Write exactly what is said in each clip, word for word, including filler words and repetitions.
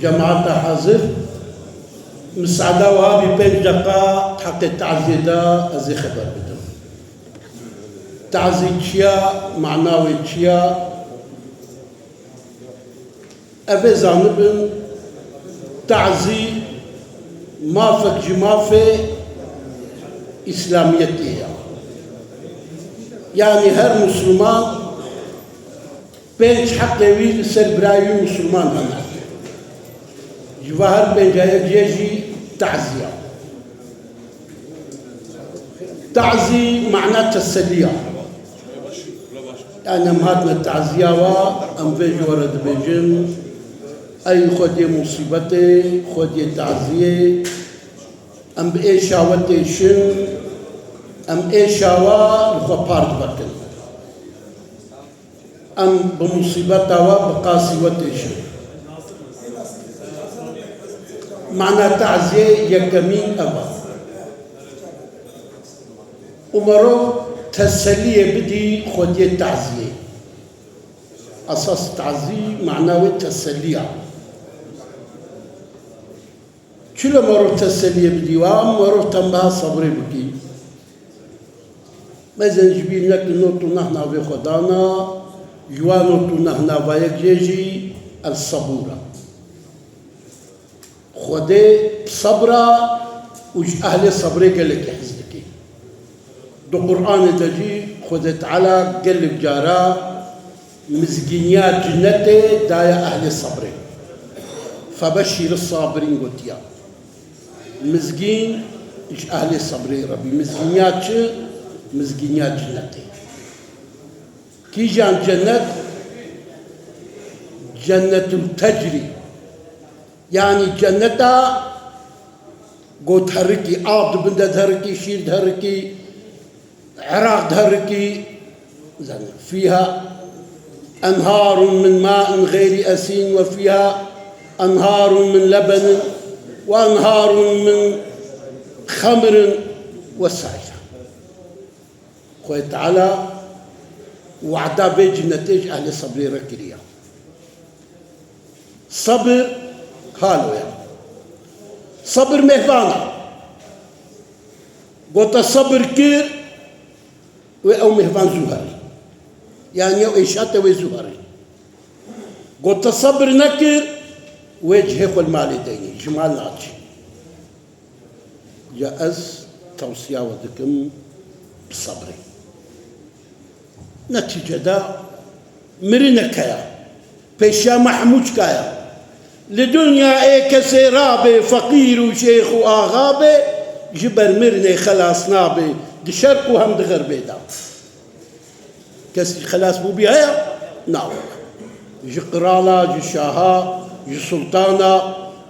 Cemaata hazir, misada wiha bî pênc deqa heqê taziyê de ez ê xeber bidim. Tazî çi ya, mana wê çi ya? Ev ê zanibin, tazî mafek ji mafê Îslamiyetê ye. Yanî her Misliman pênc heqê wî li ser birayê wî Misliman hene. Ji va her pênca yek jê jî tazî ya. Tazî mana teselî ya. Yanî em hatine taziya we, em vê ji we re dibêjin, ey xwediyê musîbetê, xwediyê taziyê, em bi êşa we têşin, em êşa we li xwe par divekin. Em bi musîbeta we, bi qasî we têşin. Mana taziyê yekemîn ev e. Û merov teseliyê bidî xwediyê taziyê. Esas tazî mana wê teselî ya. Çilo merov teseliyê bidî wa, merov tembeha sebrê bikî. Mezen ji bîr neke not û neh navê xwe dana, ji wan not û neh nava yek jê jî El Sebûr e. Xwedê bi sebra û ji ehlê sebrê gelekî hez dike. Di Qur'anê de jî Xwedê Teala gelek cara mizgîniya cinetê daye ehlê sebrê. Febeşşîr sabirîn gotiya. Mizgîn ji ehlê sebrê re bî. Mizgîniya çi? Mizgîniya cinetê. Kîjan cennet? Cennetul tecrî. Yanî cenneta ku diherikî, av di bin de diherikî, şîr diherikî, Iraq diherikî, فيها أنهار من ماء غير آسن وفيها أنهار من لبن وأنهار من خمر وسائر. Xwedê Teala wada vê cennetê ji ehlê sebrê re kiriye. Sebir halo ye. Sebir mêhvan e. Gote sebir kir, wê ew mêhvan zû herî. Yanî ew êşa te wê zû herî. Gote sebir nekir, wê cihê xwe li malê deynî, ji mal naçî. Ya ez tewsiya we dikim, bi sebrê. Netîcede mirinek heye. Pêşiya me hemû çika ye. Li dinya ê kesê rabê, feqîr û şêx û axa bê, ji ber mirinê xelas nabê, di şerq û hem di xerbê de. Kes jî xelas bûbî heye? Na wele. Ji qirala, ji şaha, ji sultana,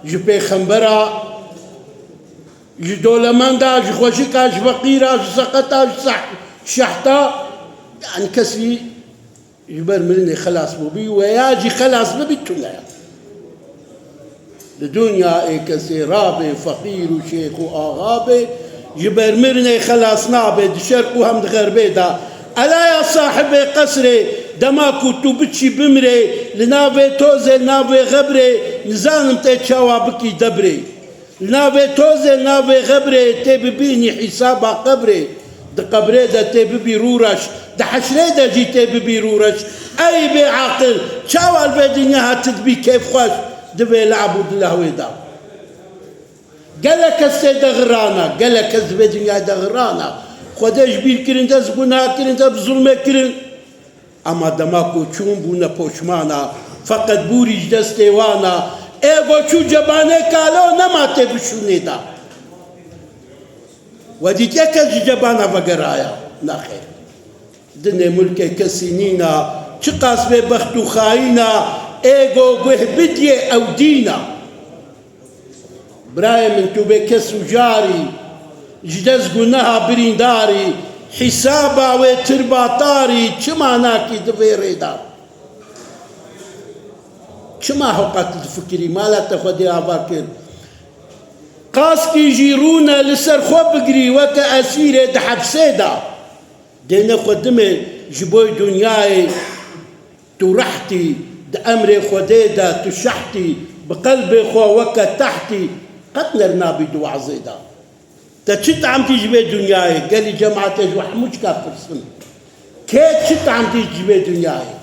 ji pêxembera, ji dolemenda, ji xweşika, ji feqîra, ji seqeta, ji seh-, şehta, yanî kesî ji ber mirinê xelas bûbî, weya jî xelas bibî tune ye. Li dinya ê kesê rabê, feqîr û şêx û axa bê, ji ber mirinê xelas nabê, di şerq û hem di xerbê de. Ela ya sahibê qesrê, dema ku tu biçî bimirê, li navê tozê, navê xebrê, nizanim tê çawa bikî debrê. Li navê tozê, navê xebrê tê bibînî hîsaba qebrê. Di qebrê de tê bibî rûreş, di heşrê de jî tê bibî rûreş. Ey bêaqil, çawa li vê dinya ha tu dibî kêfxweş, divê le'b û di lehwê de? Gelek kes tê de xirana, gelek kes di vê dinyayê de xirana. Xwedê ji bîr kirin, dest bi gunah kirin, dest bi zulmê kirin. Ema dema ku çûn bûne poşmana, feqet bûrî ji destê wan a. Ê go çû cebanê kalo nema tê bişûnê da. We dîtiye kes ji cebana vegeraya? Nexêr. Dinê mulkê kesî nîna, çiqas bê bext û xayîna, ê go guh bidiyê ew dîna. Birayê min, tu bê kes û jarî, ji dest guneha birîndarî, hîsaba wê tirbatarî, çima nakî di vê rê de? Çima hewqa tu difikirî? Mala te Xwedê ava kir. Qaskî jî rûne li ser xwe bigirî, weke esîrê di hepsê de. Dêne xwe dimê ji bo dinyayê. Tu rehtî, di emrê Xwedê de tu şehtî, Bi qelbê xwe weke tehtî qet nerm nabî di wazê de. Te çi tam dî ji vê dinyayê? Gelî cemaetê ji we hemû çika pirsin. Kê çi tam dî ji vê dinyayê?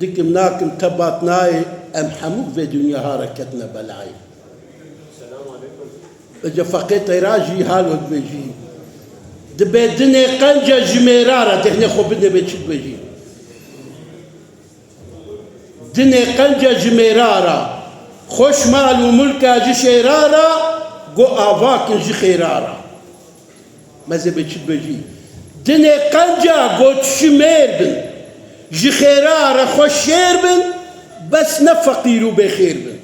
Dikim nakim tebat nayê, em hemû vê dinya ha re ketine belayê. Ece feqê teyra jî hal wek bêjî. Dibê dinê qence ji mêra re, dehnê xwe bidê bê çi dibêjî. Dinê qence ji mêra re, xweş mal û milka ji şêra re, go avakin ji xêra re. Meze bê çi dibêjî. Dinê qenca go ji mêr bin, ji xêra re xweş şêr bin, bes ne feqîr û bêxêr bin.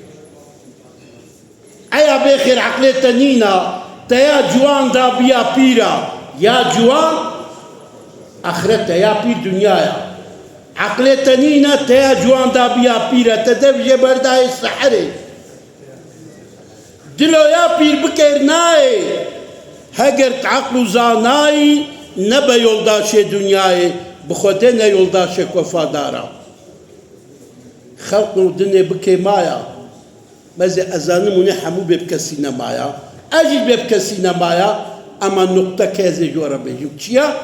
Eya bêxêr eqlê te nîna, te ya ciwan dabiya pîra, ya ciwan axirete, ya pîr dinyaya. Eqlê te nîne, te ya ciwan dabiya pîre, te dev jê berdayê seherê. Dilo ya pîr bikêr nayê, heger tu eql û zanayî, nebe yoldaşê dinyayê, bi Xwedê ne yoldaşek wefadar a. Xelq û dinê bikê maya. Mezê ez zanim hûn ê hemû bê bi kesî nemaya. Ez jî bê bi kesî nemaya. Ema nuqteke ez ê ji we re bêjim. Çi ya?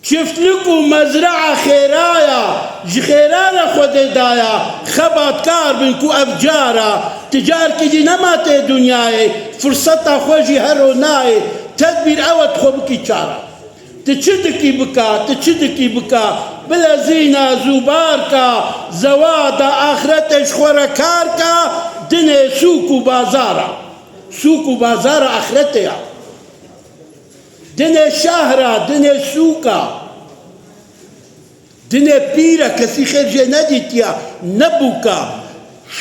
Çiftlik û mezrea xêra ya, ji xêra re Xwedê daya, xebatkar bin ku ev cara, ti carkî dî nema tê dinyayê, firseta xwe jî hero nayê, tedbîr ew e tu xwe bikî çara. Ti çi dikî bika, ti çi dikî bika, bilezîna zû bar ka, zewada axretê ji xwe re kar ka, dinê sûk û bazar a. Sûk û bazar a axretê ya. Dinê şehra, dinê sûka. Dinê pîre, kesî xêr jê nedîtiya, nebûka.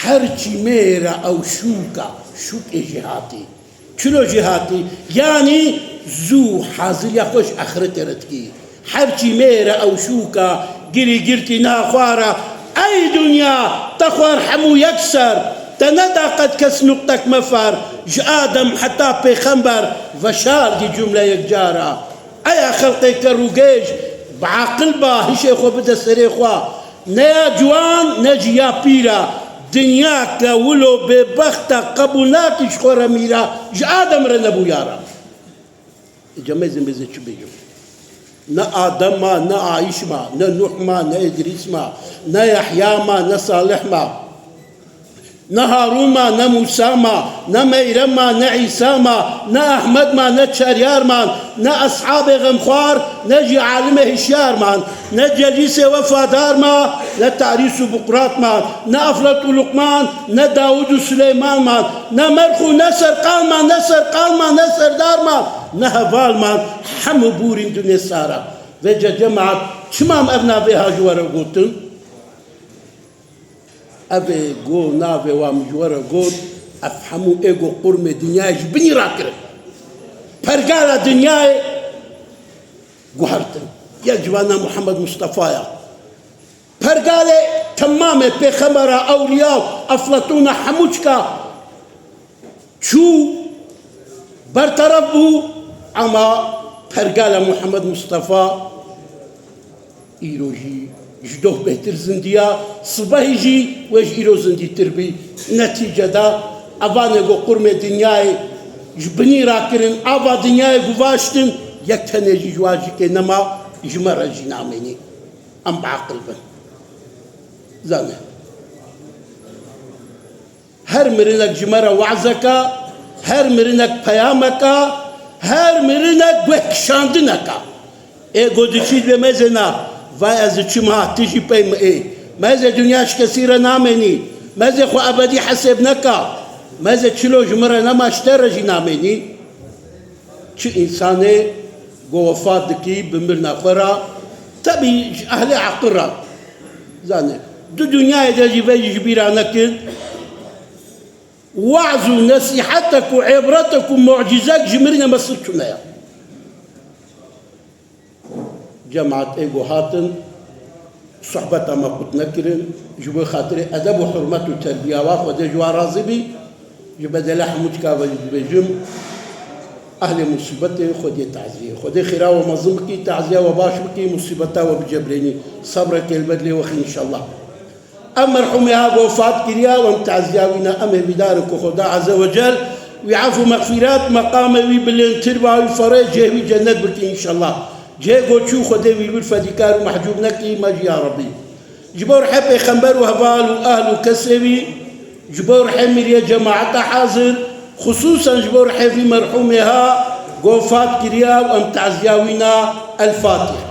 Her çî mêre ew şûka, şûkê jê hatî. Çilo jê hatî? Yanî zû haziriya xwe ji axretê re dikî. Her çî mêre ew şûka, girî girtî naxwara. Ey dinya, te xwar hemû yek ser, te neda qet kes nuqtek mefar. Ji Adem heta pêxember, veşar dî cumle yekcara. Eya xelqê kerûgêj, bi aqil ba, hişê xwe bide serê xwe. Ne ya ciwan, ne jî ya pîra. Dinya ke wilo bêbext e, qebûl nakî ji xwe re mîra, ji Adem re nebû yara. Îca mezin bêze çi bêjim? Ne Adem ma, ne Ayîş ma, ne Nuh ma, ne Îdrîs ma, ne Yehya ma, ne Salih ma. Ne Harûn ma, ne Mûsa ma, ne Meyrem ma, ne Îsa ma, ne Ehmed ma, ne Çeryar man, ne eshabê xemxwar, ne jî alimê hişyar man, ne celîsê wefadar ma, ne Tarîs û Buqrat man, ne Eflat û Luqman, ne Dawûd û Sileyman man, ne Merx û ne Serqal man, ne Serqal man, ne Serdar man, ne heval man, hemû bûrîn dunê sara. Vêce cemaat, çima em ev navê ha ji we re gotin? Ev ê go navê wa min ji we re got, ev hemû ê go qurmê dinyayê ji binî rakirin. Pergala dinyayê guhertin. Yek ji wana Muhammed Mustafa ya. Pergalê temamê pêxembera, ewliya, Eflatûna hemû çika çû, berteref bû, ema pergala Muhammed Mustafa îro jî ji doh bêhtir zindiya, sibehî jî wê ji îro zindîtir bî. Netîcede evanê ku qurmê dinyayê ji binî rakirin, ava dinyayê guvaştin, yek tenê jî ji wan jikê nema, ji me re jî namênî. Em bi aqil bin. Zane. Her mirinek ji me re wazeka, her mirinek peyameka, her mirinek guhkişandineka. Ê go diçî dibê mezêna, vay ez diçim ha, tu jî pey min ê. Mezê dinya ji kesî re namênî. Mezê xwe ebedî hesêb neka. Mezê çilo ji min re nema, ji te re jî namênî. Çi însanê go wefat dikî bi mirina xwe re, tebî ji ehlê aqil re. Zane, du dinyayê de jî vejî ji bîra nekin. Waz û nesîhetek û îbretek û mucîzek ji mirînê me sir tune ye. Cemaat ê ku hatin, sohbeta me qut nekirin, ji bo xatirê edeb û hurmet û terbiya wa Xwedê ji wan razî bî, ji bedela hemû çika ve jî dibêjim, ehlê musîbetê Xwedê taziyê. Xwedê xêra we mezin bikî, taziya we baş bikî, musîbeta we bicebrênî. Sebrek ê li ber lê wexî înşallah. Ev merhûmê ha wefat kiriya û em teziya wî ne, em hêvîdar in ku Xweda Azze ve Cel wî ef û mexfîret, meqamê wî bilindtir ba, wî ferê cihê wî cennet bike înşallah. Cihê goçû Xwedê wî bir fedîkar û mehcûb nekî me jî ya Rebbî. Ji bo rihê Pêxember û heval û ehl û kesê wî, ji bo rihê mîriyê cemaeta hazir, xisûsen ji bo rihê vî merhûmê ha wefat kiriya û em teziya wî ne. El Fatiha.